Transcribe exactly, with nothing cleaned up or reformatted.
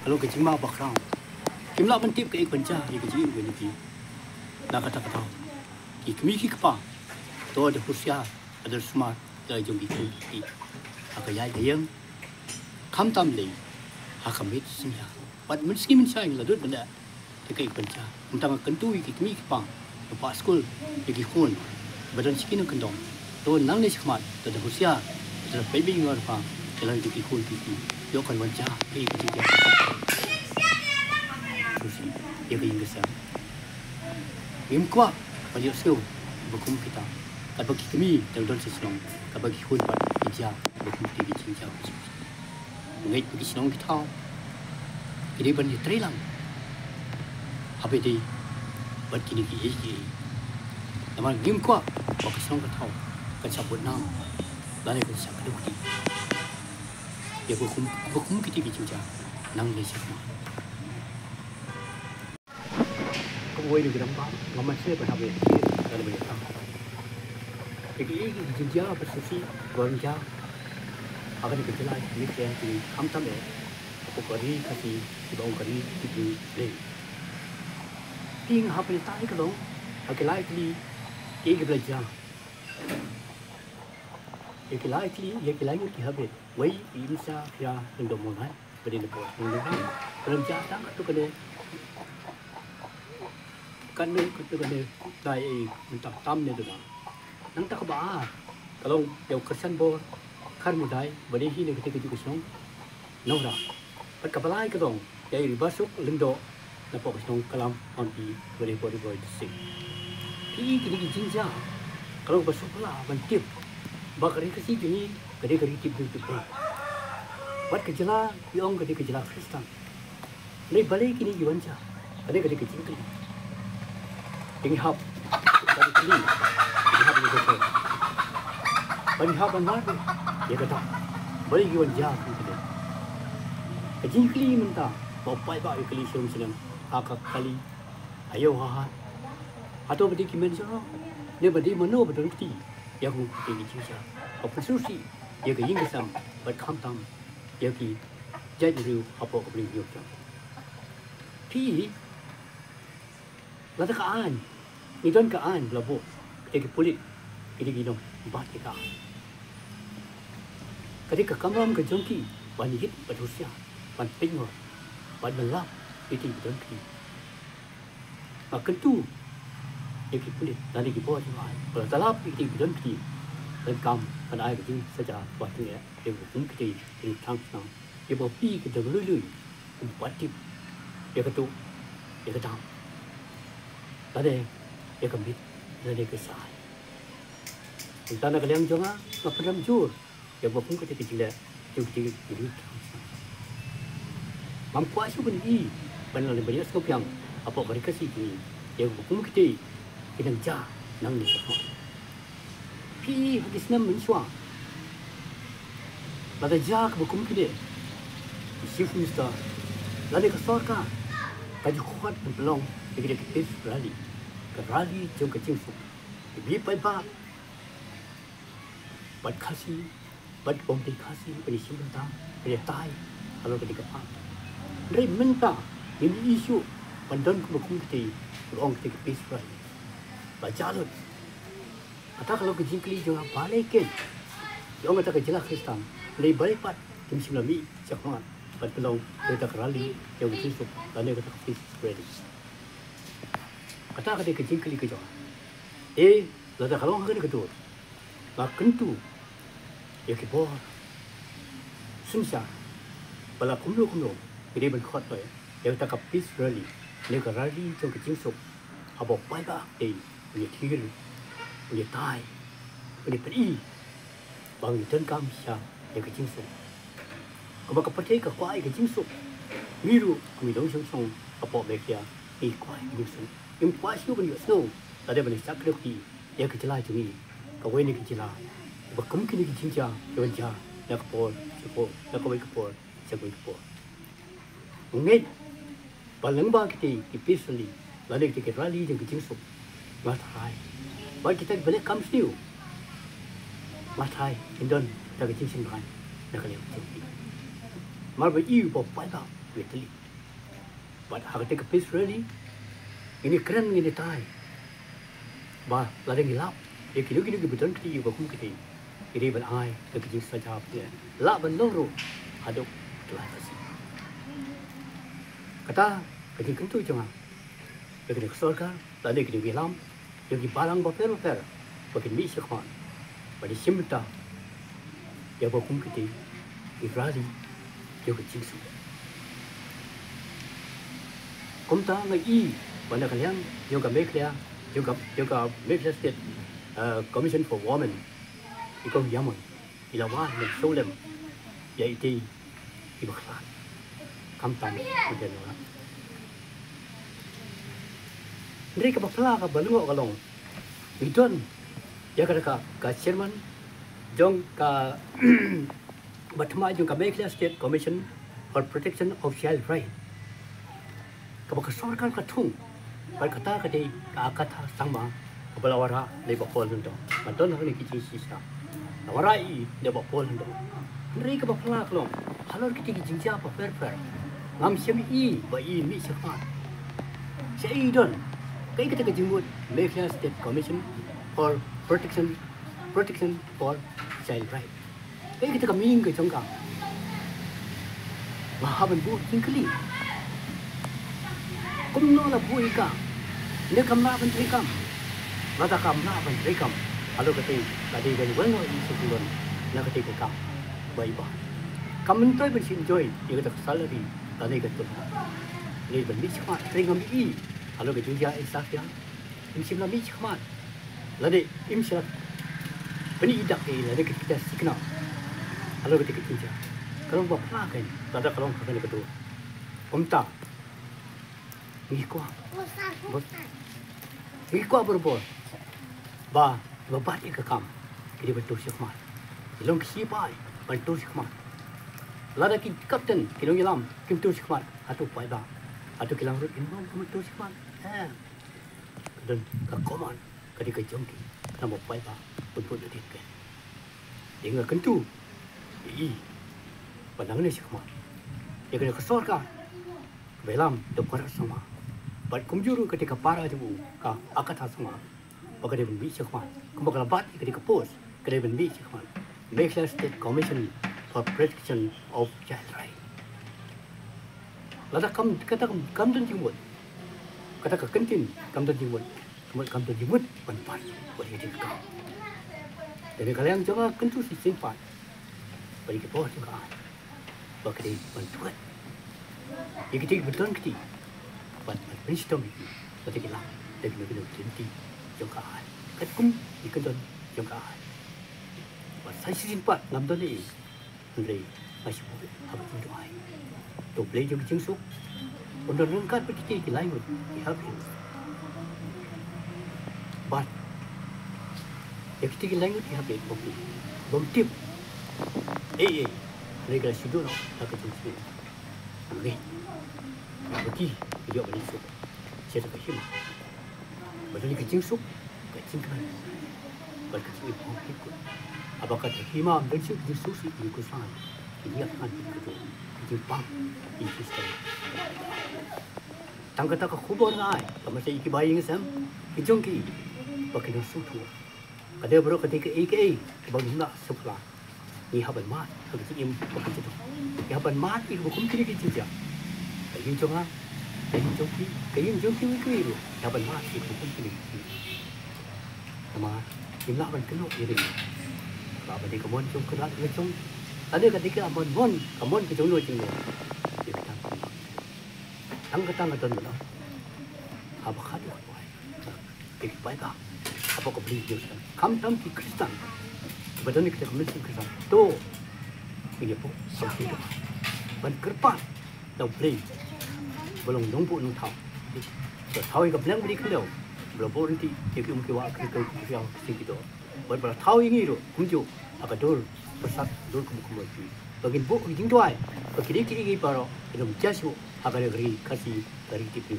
Ka long ka jingma bakhraw. Kim lah ban tip kaei ka ban jia ïa ka jingim ka jong ki. Na kata ka daw, ki kmie ki kpa, to da husiar, da sumar ïa la jong ki khun ki kti ha ka ïaid ka ïeng, khamtam lei ha ka miet synñia. Bad mynsngi mynshai ngi la dud ban da te kaei ka ban jia. Mynta nga kyntu ïa ki kmie ki kpa, ba pah skul ïa ki khun, ba don sha ki nongkyndong, to nangne shakhmat to da husiar, to da peit beit ïa nga ruh, ïa la jong ki khun ki kti, ïoh kan wan jia kaei ka jingjia. Ïa ka ïing ka sem. Ngim kwah ban ïohsngew ba kum kita, katba ki kmie dang don sha shnong, katba ki khun pat ki jia ba kum kita ki jingjia. Ngeit ba ki shnong ki thaw ki dei ban ïatrei lang ha ba ïadei bad kine kiei kiei. Namar ngim kwah ba ka shnong ka thaw kan sa bud nam lane kan sa kdew kti ïa ba kum, ba kum kita ki jingjia nangne shakhmat. Kumwei na ki rangbah, nga mynsngew ban hap ïa ki, ka la ba ïa tam. Ïa ki, ïa ki jingjia ba shisha ba wan jia ha kane ka jylla, ki ïa ki khamtam eh hapoh ka ri Khasi, kiba ong ka ri Khasi Hills. Te nga hap ïa tai ka long ha ki lai tylli ki, kiba la jia. Ïa ki lai tylli, ïa ki lai ngut ki hapdeng. Wei i Imsa Khia Lyngdoh Mawlai, ba dei na pdeng Nongrum, ba la jia tang katto katne, katne, katto katne, dei ei mynta tam ne duna. Nangta kaba ar ka long ïa u Kyrshan Bor Kharmudai, ba dei hi na katei kajuh ka shnong Nongrah. Bad kaba lai ka long ïa i Basuk Lyngdoh na poh ka shnong Kalam Hampi, ba dei poh Ri Bhoi District. Ki, kine ki jingjia ka long ba suk la ban tip ba ka ri Khasi jong ngi ka dei ka ri tip dei tip dei. Bad ka jylla ki ong ka dei ka jylla Khristan. Hynrei balei kine ki wan jia? Ka dei, ka dei ka jingkylli. Te ngi hap ban kylli, ngi hap ban kylli, ban, ngi hap ban mad ïa kata. Balei ki wan jia kum kine? Ka jingkylli mynta ba u paidbah u kylli shnong shnong, ha ka kali, ha ïew ha hat, hato ba dei ki myn jong, ne ba dei mano ba don kti ïa kum kine ki jingjia, ba pynsngewsih ïa ka ïing ka sem bad khamtam ïa ki jaitbynriew hapoh ka bri hynñiewtrep. Phi, lada ka aiñ, ngi don ka aiñ ba la buh, kita ki pulit, kita ki nongbat ïa ka aiñ. Ka dei ka kamram ka jong ki ban ïit bad husiar, ban pynngor bad ban lap ïa kita ki don kti. Nga kyntu ïa ki pulit lane ki bor jong ka aiñ, ba lada lap ïa kita ki don kti, donkam ban ai ka jingsaja ba tyngeh ïa ba kum kita ki ri thaw shnong, ïa ba phi ki dang lui lui ym pat tip ïa kata, ïa kata, lane ïa ka miet lane ka shai. Mynta na ka liang jong nga, nga pynrem jur ïa ba kum kata ka jingleh jong kita ki ri thaw shnong. Ngam kwah shuh ban i ban lane ban ïa sngewbiang hapoh ka ri Khasi jong ngi ïa ba kum kita ki dang jia nangne shakhmat. Phi, ha ki snem mynshuwa, lada jia kaba kum kine, u Chief Minister lane ka sorkar ka ju khot ban pynlong ïa kine ki peace rally, ka rally jong ka jingsuk. Ki paidbah bad Khasi bad ki bym dei Khasi ban ïashim bynta, ban ïatai halor kane ka pang. Hynrei mynta ngim i shuh ban don kumba kum kita, ba ong kita ki peace rally. Ba jia lut. Kata ka long ka jingkylli jong nga, balei kin, ki ong kata ka jylla Khristan, hynrei balei pat kim shym la mih shakhmat ban pynlong kata ka rally jong ka jingsuk lane kata ka peace rally? Kata ka dei ka jingkylli ka jong nga. Eh, lada ka long ha kane ka dur, nga kyntu ïa ki bor synshar ba la kumno kumno ki dei ban khot noh ïa kata ka peace rally ne ka rally jong ka jingsuk, haba u paidbah u dei un ïathir, un ïatai, un ïapyni ba ngi donkam shisha ïa ka jingsuk. Kumba ka pyrthei ka kwah ïa ka jingsuk, ngi ruh kum ki nongshong shnong hapoh Meghalaya ngi kwah ïa ka jingsuk. Ngim kwah shuh ban ïohsngew lane ban ïashah kdew kti ïa ka jylla jong ngi, kawei na ki jylla ba kum kine ki jingjia ki wan jia na ka por sha ka por, na kawei ka por sha kawei ka por. Ngeit ba lyngba kita ki peace rally lane kita ki rally jong ka jingsuk, nga tharai ba kita kiba leh kam sniew, nga tharai kin don kata ka jingsngewbha na ka liang jong ki. Namar ba i ba u paidbah ngi tylli. Bad ha kata ka peace rally ngin ïakren, ngin ïatai ba lada ngi lap ïa kino kino kiba don kti ïa ka kum kti, ngi dei ban ai da ka jingsaja pynïaid, lah ban long ruh haduh ka lai Khasi. Kata ka jingkyntu jong nga ïa kane ka sorkar lane kine ki lam, ïa ki balang bapher bapher ba kin mih shakhmat ba kin shim bynta ïa ka kum kti, ki rally ïa ka jingsuk. Kumta nga i ba na ka liang ïa ka Meghalaya, ïa ka, ïa ka Meghalaya State, eh, Commission for Women, i kong Yamon i la wan ban sngewlem ïa itei i bakla. Khamtam u dei nora. Hynrei kaba phylla kaba lyngngoh ka long, ngi don ïa ka, ka, ka chairman jong ka, ba thma jong ka Meghalaya State Commission for Protection of Child Right, kaba ka sorkar ka thung. Bad kata ka dei ka Agatha Sangma kaba la wanrah da i Bah Paul Lyngdoh. Nga don hangne ki jingshisha, la wanrah i da i Bah Paul Lyngdoh. Hynrei kaba phylla ka long, halor kiti ki jingjia bapher bapher, ngam shym i ba i mih shakhmat. Shaei i don? Kaei kata ka jingmut Meghalaya State Commission for Protection, Protection for Child Right? Kaei kata ka meaning ka jong ka? Nga hap ban buh jingkylli. Kumno la buh ïa ka? Ne kam lah ban treikam? Lada kam lah ban treikam, halor kata ka dei ban wan noh ïa ka sukhlon na kata ka kam ba i ba. Kam myntoi ban shu enjoy ïa kata ka salary lane ka tnat. Ne ban mih shakhmat, hynrei ngam i halor ka jingjia i sah ïa. Im shym la mih shakhmat lane im shym la pyni ïa ka, lane ka, ka sikna halor kata ka jingjia. Ka long ba phylla kein lada ka long ha kane ka dur. Kumta ngi kwah, ngi kwah barabor ba, ba bat ïa ka kam ki dei ban tur shakhmat. Ki long ki sipai ban tur shakhmat. Lada ki captain, ki nongïalam kim tur shakhmat, hato paidbah, hato ki langrut kin ym tur shakhmat? Em. Ka don ka command, ka dei ka jong ki, ka dang ba paidbah pynput nadien kein. Te nga kyntu ïa i ba nangne shakhmat, ïa kane ka sorkar kaba ïalam da u Conrad Sangma, bad kumjuh ruh kata ka para jong u, ka Agatha Sangma, ba ka dei ban mih shakhmat. Kumba ka la bat ïa kata ka post, ka dei ban mih shakhmat. Meghalaya State Commission for Protection of Child Right. Lada kam, kata kam, kam don jingmut, kata ka kyntien kam don jingmut, kam don jingmut ban pan, ban ïa ka kam. Te na ka liang jong nga kyntu shisien pat ba ïa ki bor jong ka aiñ, ba ka dei ban duwat ïa kitei kiba don kti, ban, ban pynshitom ïa ki, ba ki lah da kino kino ki lynti jong ka aiñ, katkum ki kyndon jong ka aiñ. Bad sa shisien pat ngam don ei ei, hynrei nga sngewbha ha ka jingduwai. To U Blei jong ka jingsuk un don ryngkat bad kitei ki lai ngut ki hapdeng. Bad ïa kitei ki lai ngut ki hapdeng, bym tip, bym tip ei ei, hynrei ka la shu duh noh ha ka jingsngew. Hynrei ba ki, ki ïoh ban ïasuk sha ka hima. Ba don ka jingsuk, ka jingkmen bad ka jingim ha u kut. Haba ka hima ym don shuh ka jingsuk shuh, ki ïing ki sem ki ïa kmen, ka jingpang ki jingstad. Tang kata ka khubor nga ai ka message ïa ki bahaïing sem ki jong ki, ba kin ïa sngewthuh. Ka dei baroh kata kaei kaei kaba ngim lah sngewphylla. Ngi hap ban mad ha ka jingim ba ka jong ngi. Ngi hap ban mad ïa kiba kum kine ki jingjia. Ka ïing jong nga, ka ïing jong phi, ka ïing jong kiwei kiwei ruh, ngi hap ban mad ïa kiba kum kine ki jingjia. Namar ngim lah ban kynnoh ïa ri. Ka ba dei ka mon jong ka rat ka jong, ka dei ka dei ka mon mon, ka mon ka jong no jong no. Ïa ka tang ka tang ka don ban ong, haba khatduh ka duwai, ïa ki paidbah hapoh ka Blei Jerusalem, khamtam ki Khristan ba don ïa kita ki mynsiem Khristan. To ngin ïa buh ha U Blei ban kyrpad na U Blei ba long Nongbuh Nongthaw, ba thaw ïa ka bneng bad ïa ka khyndew, ba la buh ryntih ïa ki um ki wah, ki riew ki riaw, ki sing ki doh. Bad ba la thaw ïa ngi ruh kumjuh ha ka dur pyrsad, dur kum kum ki, ba ngin buh ka jingduwai ba kine kiei kiei baroh kin ym jia shuh ha ka ri Khasi, ka ri Khasi.